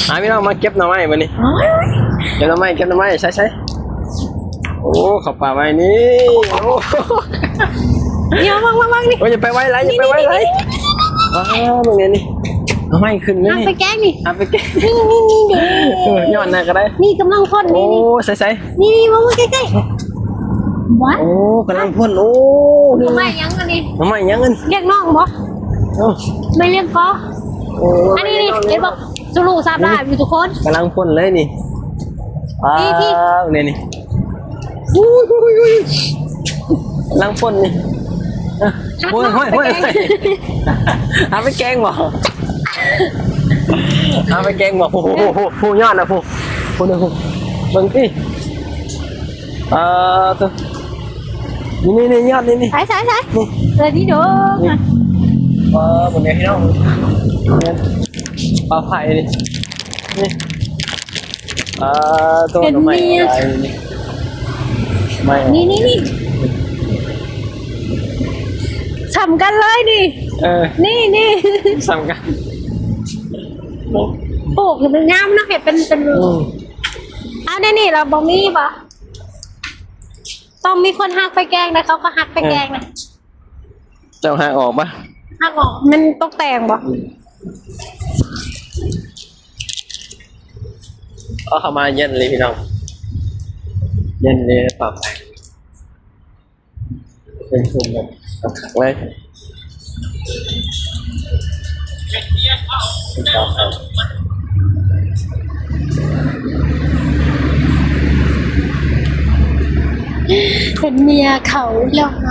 ອ່າ ພີ່ນ້ອງມາເກັບໜໍ່ໄມ້ບັດນີ້ ໂອ້ຍ ເກັບໜໍ່ໄມ້ ເກັບໜໍ່ໄມ້ ໃສ່ໆ ໂອ້ ເຂົ້າປ່າໄມ້ນີ້ ໂອ້ ນີ້ ວາງໆໆນີ້ ໂອ້ຍ ຢ່າໄປໄວຫຼາຍ ຢ່າໄປໄວຫຼາຍ ນີ້ໆໆ ວ້າວ ເບິ່ງແນ່ນີ້ ໜໍ່ໄມ້ຂຶ້ນເລີຍ ຫາໄປແກງນີ້ ຫາໄປແກງ ນີ້ໆໆ ເອີ ຍ້ອນໜ້າກໍໄດ້ ນີ້ກຳລັງພົ້ນ ໂອ້ ນີ້ໆ ໃສ່ໆ ນີ້ໆ ມາໃກ້ໆ ວ້າວ ໂອ້ ກຳລັງພົ້ນ ໂອ້ ໜໍ່ໄມ້ຫຍັງອັນນີ້ ໜໍ່ໄມ້ຫຍັງອັນ ລ້ຽງນ້ອງບໍ່ ເອີ ໄມ້ລ້ຽງກໍ ໂອ້ ອັນນີ້ນີ້ ເຫັນບໍ່ ສຸລຸສາບລາບຢູ່ທຸກຄົນ ກຳລັງພົ້ນເລີຍນີ້ ນີ້ທີ່ ວ້າວ ນີ້ນີ້ ອຸ້ຍ ກຳລັງພົ້ນນີ້ ໂອ້ຍ ຫາໄປແກງ ຫາໄປແກງບໍ່ ຫາໄປແກງບໍ່ ໂອ້ໂຫ ໂອ້ໂຫ ໂອ້ໂຫ ຍ້ອນນະ ໂອ້ໂຫ ເບິ່ງຕິ ອ່າ ໂທ້ ນີ້ໆໆ ຍອດນີ້ໆ ໃສ່ໆໆ ນີ້ ເອີ ນີ້ໂດ ນີ້ ອ່າ ເບິ່ງແນ່ພີ່ນ້ອງ ປ່າໄຜ່ນີ້ ນີ້ ອ່າ ໂຕໜໍ່ໄມ້ຫຼາຍນີ້ ໄມ້ ນີ້ໆໆ ສ່ຳກັນເລີຍນີ້ ເອີ ນີ້ໆ ສ່ຳກັນ ປູກໃຫ້ມັນງາມເນາະ ເຮັດເປັນ ເປັນ ອືມ ເອົາແນວນີ້ລະບໍ່ມີບໍ່? ຕ້ອງມີຄົນຮັກໄປແກງນະ ເຂົາກໍຮັກໄປແກງນະ ເອີ ເຈົ້າຫັກອອກປະ? ຫັກອອກ ມັນຕົກແຕ່ງບໍ່? ອືມ ເອົາເຂົ້າມາເຢັນເລີຍພີ່ນ້ອງ ເຢັນເລີຍ ເປັນຄົນແບບຄັກເລີຍ ເປັນເມຍເຂົາ ເປັນເມຍເຂົາ ເປັນເມຍເຂົາ ເປັນເມຍເຂົາ